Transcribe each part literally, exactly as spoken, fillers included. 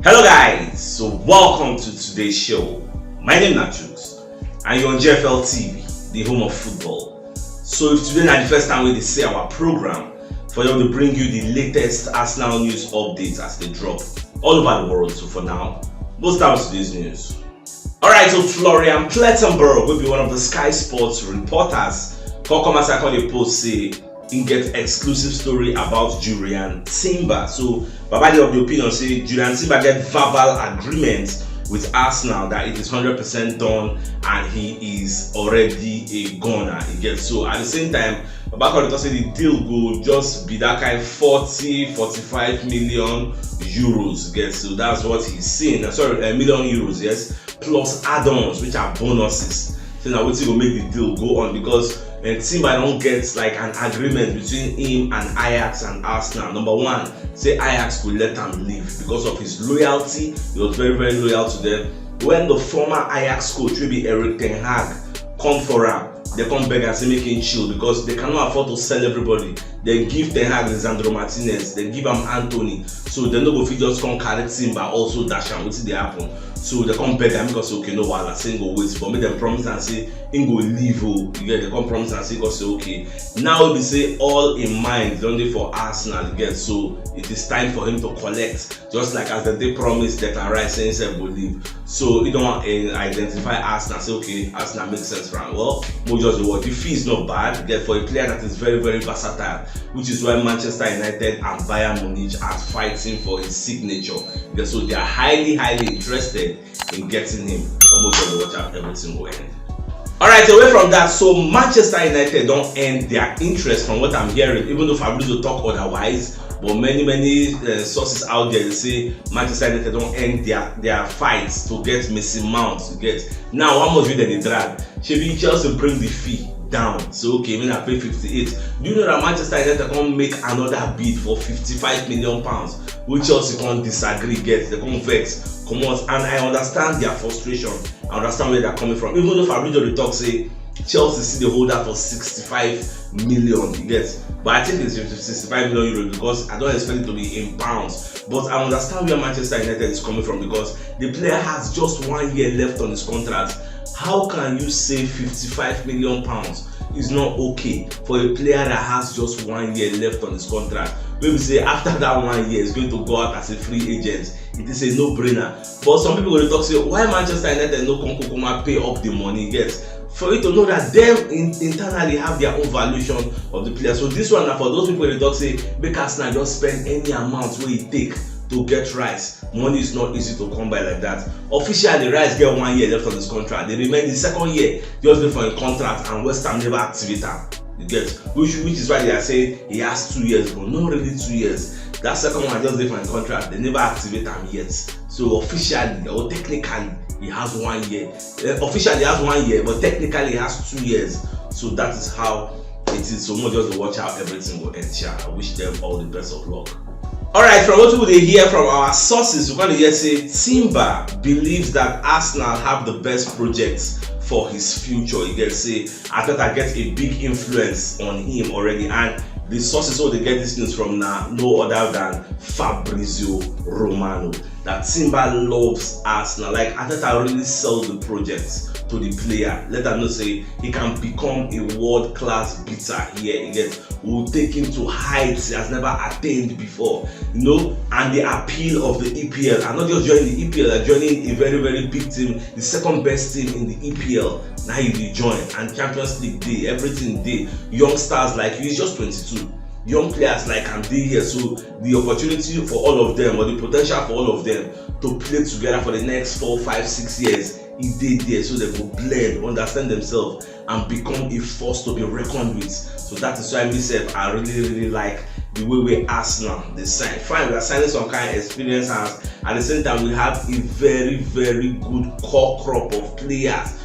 Hello guys, so welcome to today's show. My name na Chooks and you're on G F L T V, the home of football. So if today na the first time we dey see our program, for you to bring you the latest Arsenal news updates as they drop all over the world. So for now, most down to today's news. Alright, so Florian Plettenberg will be one of the Sky Sports reporters. Come come as I call the post say he get exclusive story about Julian Timber. So Baba dey of the opinion say Julian Timber get verbal agreement with Arsenal that it is hundred percent done and he is already a gunner. He gets so at the same time, Baba Kole talk say the deal go just be that kind forty, forty-five million euros. Get so that's what he's saying. Uh, sorry, a million euros, yes, plus add-ons, which are bonuses. So now wetin go make the deal go on because uh, Timber don get like an agreement between him and Ajax and Arsenal. Number one, say Ajax go let am leave because of his loyalty. He was very, very loyal to them. When the former Ajax coach, wey be Erik ten Hag, come for am, they come beg and say make him chill because they cannot afford to sell everybody. They give Ten Hag Lisandro Martinez, they give am Antony, so they no go fit just come carry Timber also dash am. Wetin dey happen? So they come beg am because okay, no wahala, say go wait, but make them promise and say him go leave. Oh, you get? They come promise and say go say okay. Now we say all in mind don dey for Arsenal. You get? So it is time for him to collect. Just like as dem dey promise Declan Rice say himself go leave. So he don uh, identify Arsenal, say okay, Arsenal make sense for am. Well, mo just dey watch. The fee is not bad. Get for a player that is very, very versatile, which is why Manchester United and Bayern Munich are fighting for his signature. Get so they are highly, highly interested in getting him. But mo just dey watch out everything go end. Alright, away from that, so Manchester United don end their interest from what I'm hearing, even though Fabrizio talk otherwise. But many, many uh, sources out there dey say Manchester United don end their their fight to get Mason Mount. You get now, how much will they drag? Shebi Chelsea bring the fee down. So okay, when I pay fifty-eight, do you know that Manchester United come make another bid for fifty-five million pounds? Which Chelsea come disagree, get they come vex, come out, and I understand their frustration. I understand where they're coming from. Even though Fabrizio dey talk say Chelsea still dey hold out for sixty-five million, you get. But I think it's sixty-five million euros because I don't expect it to be in pounds. But I understand where Manchester United is coming from because the player has just one year left on his contract. How can you say fifty-five million pounds is not okay for a player that has just one year left on his contract? Maybe say after that one year, he's going to go out as a free agent. It is a no-brainer. But some people will talk say, why Manchester United no come kukuma pay up the money? Yes, for you to know that them in, internally have their own valuation of the player. So this one na for those people wey talk say make Arsenal just spend any amount wey e take to get Rice. Money is not easy to come by like that. Officially, Rice get one year left on his contract. They remain the second year just dey for a contract, and West Ham never activate am. You get, which which is why they are saying he has two years, but not really two years. That second one just dey for a contract. They never activate am yet. So officially or technically, he has one year. Uh, officially, he has one year, but technically, he has two years. So that is how it is. So more just watch how everything will end. Sha. I wish them all the best of luck. Alright, from what we dey hear from our sources, we gonna hear say Timber believes that Arsenal have the best projects for his future. You get say Arteta get a big influence on him already, and the sources wey dey get this news from na no other than Fabrizio Romano. That Timber loves Arsenal. Like Arteta really sell the project to the player. Let am know say he can become a world class beater here. You get, will take him to heights he has never attained before. You know, and the appeal of the E P L. I'm not just joining the E P L, I'm joining a very, very big team, the second best team in the E P L. Now you dey join and Champions League dey, everything dey. Young stars like you, he's just twenty-two. Young players like am dey here, so the opportunity for all of them or the potential for all of them to play together for the next four, five, six years, e dey there, so they go blend, understand themselves, and become a force to be reckoned with. So that is why myself, I really, really like the way we Arsenal they sign. Fine, we are signing some kind of experienced hands. At the same time, we have a very, very good core crop of players.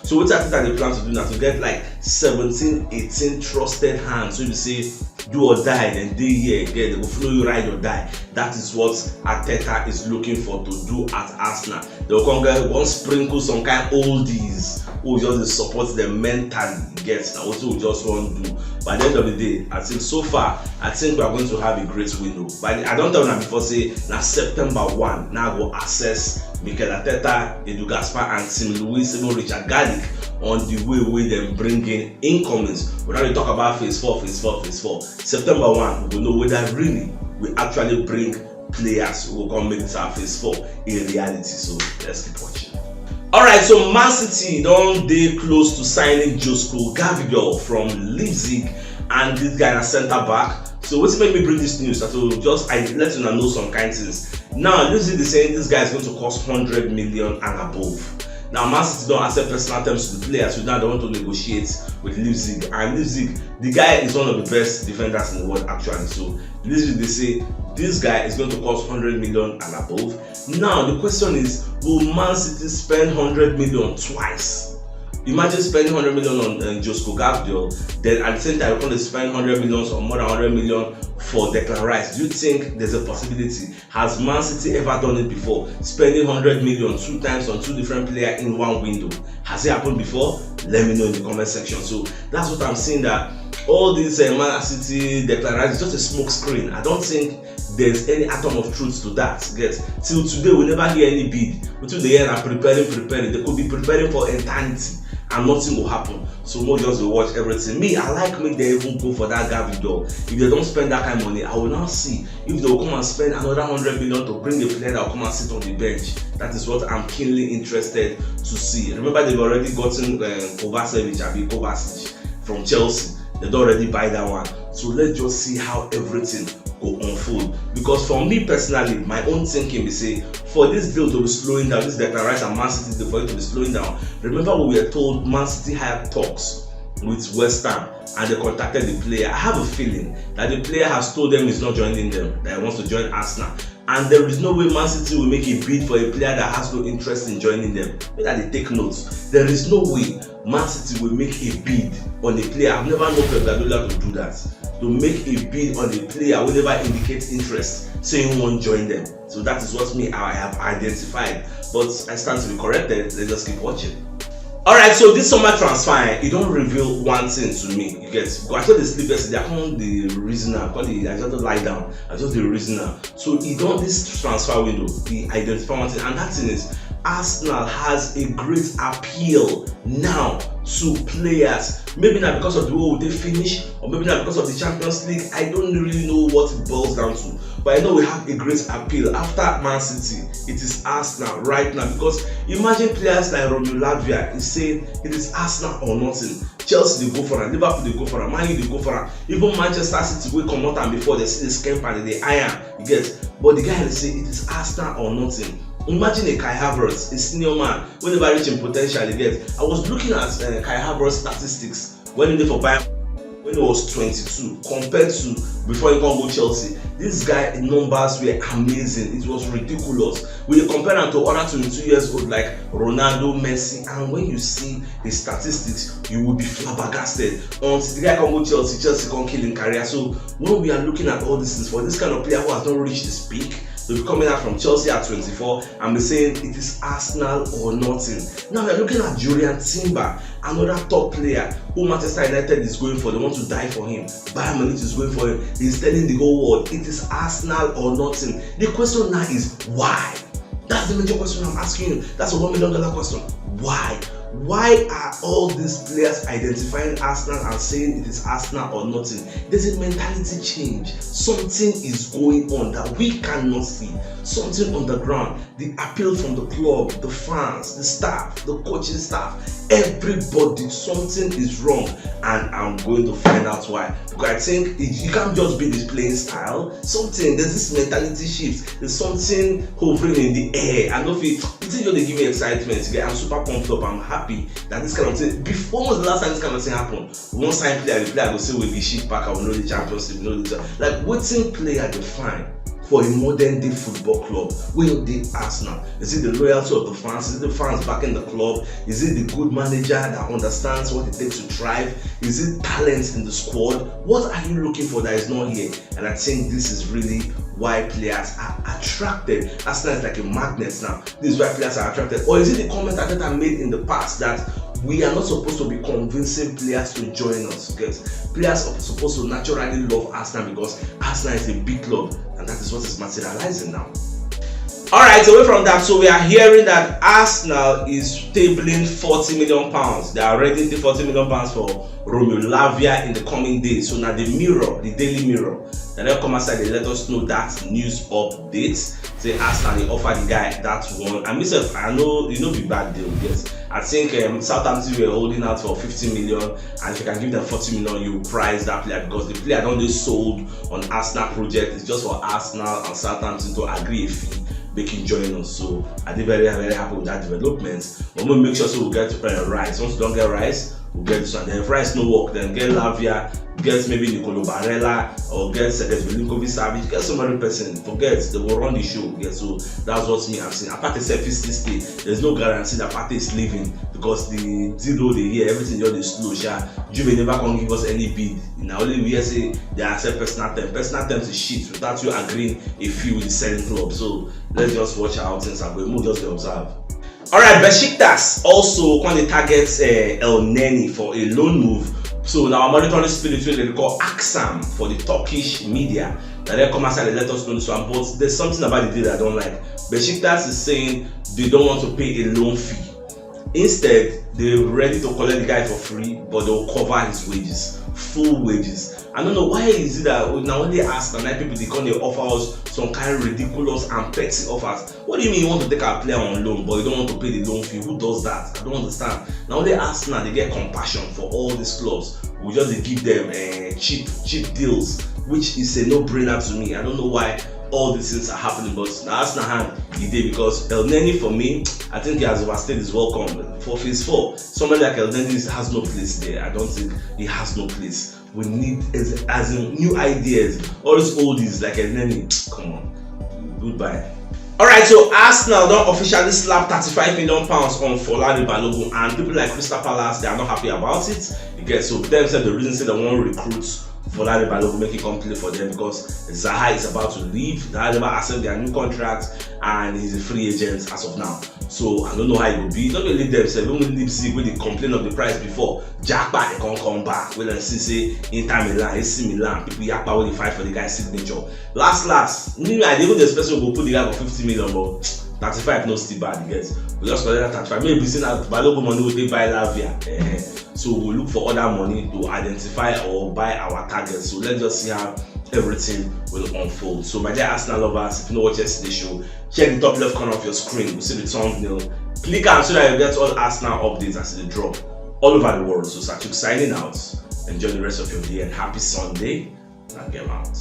So what I think that they plan to do now to get like seventeen, eighteen trusted hands. So you say do or die, dem dey here, get, dem go follow you ride or die. That is what Arteta is looking for to do at Arsenal. Dem go come get, wan sprinkle some kind oldies who just dey support dem mentally, get, na wetin we just wan do. By the end of the day, I think so far, I think we are going to have a great window. But I don tell una before say na September one na go assess Mikel Arteta, Edu Gaspar and Tim Luis, even Richard Garlick, on the way wey dem bring in incomings. We don dey talk about phase four, phase four, phase four. September one, we go know whether really we actually bring players who go come make this our phase four a reality. So let's keep watching. Alright, so Man City don dey close to signing Josko Gvardiol from Leipzig, and this guy na centre back. So wetin make me bring this news? So just I let una know some kind things. Now Leipzig dey say this guy is going to cost hundred million and above. Now Man City don accept personal terms to the players, so now dem want to negotiate with Leipzig, and Leipzig, the guy is one of the best defenders in the world actually. So Leipzig dey say this guy is going to cost hundred million and above. Now the question is, will Man City spend hundred million twice? Imagine spending hundred million on uh, Josko Gvardiol, then at the same time you gonna spend hundred million or more than hundred million for Declan Rice. Do you think there's a possibility? Has Man City ever done it before? Spending hundred million two times on two different players in one window. Has it happened before? Let me know in the comment section. So that's what I'm seeing, that all this uh, Man City Declan Rice is just a smoke screen. I don't think there's any atom of truth to that. Get, till today we never hear any bid. Wetin we dey hear na preparing, preparing. They could be preparing for eternity and nothing will happen. So we just dey watch everything. Me, I like make they even go for that Gvardiol. If they don't spend that kind of money, I will now see if they will come and spend another hundred million to bring a player that will come and sit on the bench. That is what I'm keenly interested to see. Remember, they've already gotten uh, Kovacevic, abi Kovacic from Chelsea. They don already buy that one. So let's just see how everything go unfold. Because for me personally, my own thinking be say for this deal to be slowing down, this Declan Rice and Man City deal for it to be slowing down. Remember, we were told Man City had talks with West Ham and they contacted the player. I have a feeling that the player has told them he's not joining them, that he wants to join Arsenal. And there is no way Man City will make a bid for a player that has no interest in joining them. Make that they take notes. There is no way Man City will make a bid on a player. I've never known Pep Guardiola to do that. To make a bid on a player who never indicates interest, saying he won't join them. So that is what me I have identified. But I stand to be corrected. Let's just keep watching. Alright, so this summer transfer, eh, e don reveal one thing to me. You get, I just dey sleep yesterday, I come dey reason am, come dey, I just dey lie down, I just dey reason am. So e don, this transfer window, e identify one thing, and that thing is Arsenal has a great appeal now to players. Maybe na because of the way we dey finish, or maybe na because of the Champions League. I don't really know what it boils down to. But I know we have a great appeal. After Man City, it is Arsenal right now. Because imagine players like Romelu Lavia is saying it is Arsenal or nothing. Chelsea dey go for am, Liverpool dey go for am, Man U dey go for am. Even Manchester City wey comot am before, they see the scamp and they eye am. You get, but the guy dey say it is Arsenal or nothing. Imagine a Kai Havertz, a senior man, wey never reach im potential. You get, I was looking at uh, Kai Havertz statistics when he dey for Bayern when he was twenty-two compared to before he come go Chelsea. This guy numbers were amazing. It was ridiculous. We compare am to other twenty-two years old like Ronaldo, Messi, and when you see his statistics, you will be flabbergasted. Until the guy come go Chelsea, Chelsea come kill him career. So when we are looking at all these things for this kind of player who has not reached his peak, they'll be coming out from Chelsea at twenty-four and be saying it is Arsenal or nothing. Now we're looking at Jurrien Timber, another top player who Manchester United is going for. They want to die for him. Bayern Munich is going for him. He's telling the whole world it is Arsenal or nothing. The question now is why? That's the major question I'm asking you. That's a one million dollar question. Why? Why are all these players identifying Arsenal and saying it is Arsenal or nothing? There's a mentality change. Something is going on that we cannot see. Something on the ground. The appeal from the club, the fans, the staff, the coaching staff, everybody, something is wrong, and I'm going to find out why. Because I think it, you can't just be this playing style. Something, there's this mentality shift. There's something hovering in the air. I don't feel it. Just dey give me excitement. Yeah, I'm super pumped up. I'm happy that this kind of thing. Before, when was the last time this kind of thing happened? One sign player, the player go say we be shit pack. We know the Champions League. We know the like waiting player define. for a modern day football club wey no dey Arsenal? Is it the loyalty of the fans? Is it the fans backing the club? Is it the good manager that understands what it takes to thrive? Is it talent in the squad? What are you looking for that is not here? And I think this is really why players are attracted. Arsenal is like a magnet now. This is why players are attracted. Or is it the comment Arteta made in the past that we are not supposed to be convincing players to join us? Because players are supposed to naturally love Arsenal because Arsenal is a big club, and that is what is materializing now. All right, away from that, so we are hearing that Arsenal is tabling forty million pounds. They are ready to forty million pounds for Romeo Lavia in the coming days. So now the Mirror, the Daily Mirror, and they'll come outside and let us know that news update. Say Arsenal, they offer the guy that one. And myself, I know you know be bad deal, yes. I think um, Southampton were holding out for fifty million, and if you can give them forty million, you price that player because the player don't they sold on Arsenal project. It's just for Arsenal and Southampton to agree if he make him join us. So I did very very happy with that development. But we make sure so we get uh, Rice. Once we don't get Rice, we get this one. Then if Rice no work, then get Lavia, get maybe Nicolo Barella or get Sergej Milinkovic Savic, get somebody person. Forget they will run the show. Yeah, so that's what me I'm saying. Apart from selfish this thing, there's no guarantee that Partey is leaving because the zero they hear everything just dey slow. Sha, Juve never can give us any bid. Now only we hear say they accept personal term. Personal terms is shit without you agreeing a fee with the selling club. So let's just watch how things are going. We'll just dey observe. All right, Besiktas also going to target uh, El Neni for a loan move. So now our monitoring spirit wey they call Aksam for the Turkish media. Now they come outside and let us know this one, but there's something about the deal I don't like. Besiktas is saying they don't want to pay a loan fee. Instead, they're ready to collect the guy for free, but they'll cover his wages, full wages. I don't know why is it that now only ask and people they come they offer us some kind of ridiculous and petty offers. What do you mean you want to take a player on loan but you don't want to pay the loan fee? Who does that? I don't understand. Now only Arsenal they get compassion for all these clubs. We just dey give them uh, cheap cheap deals, which is a no-brainer to me. I don't know why all these things are happening, but now Arsenal hand e dey because El Neni for me, I think he has overstayed his welcome for phase four. Somebody like El Neni has no place there. I don't think he has no place. We need as, as in new ideas. All these oldies like El Neni. Come on. Goodbye. All right, so Arsenal don't officially slap thirty-five million pounds on Folari Balogun, and people like Crystal Palace, they are not happy about it. You get so them said the reason say they won't recruit Folari Balogun make it come play for them because Zaha is about to leave. Zaha never accept their new contract, and he's a free agent as of now. So I don't know how it will be. Not only them, so even Leipzig when they complain of the price before, Jackpa they can't come back. Well, I see say Inter Milan, A C Milan, people Jackpa will fight for the guy's signature. Last last, me I didn't even expect we go put the guy for fifty million, but thirty-five no still bad, you get. We just collect that thirty-five. Maybe we see that Balogun money we take buy Lavia. Eh, so we look for other money to identify or buy our target. So let's just see how everything will unfold. So my dear Arsenal lovers, if you know what yesterday show, check the top left corner of your screen. You see the thumbnail. Click am so that you get all Arsenal updates as they drop all over the world. So Sachuk signing out. Enjoy the rest of your day and happy Sunday. Now get out.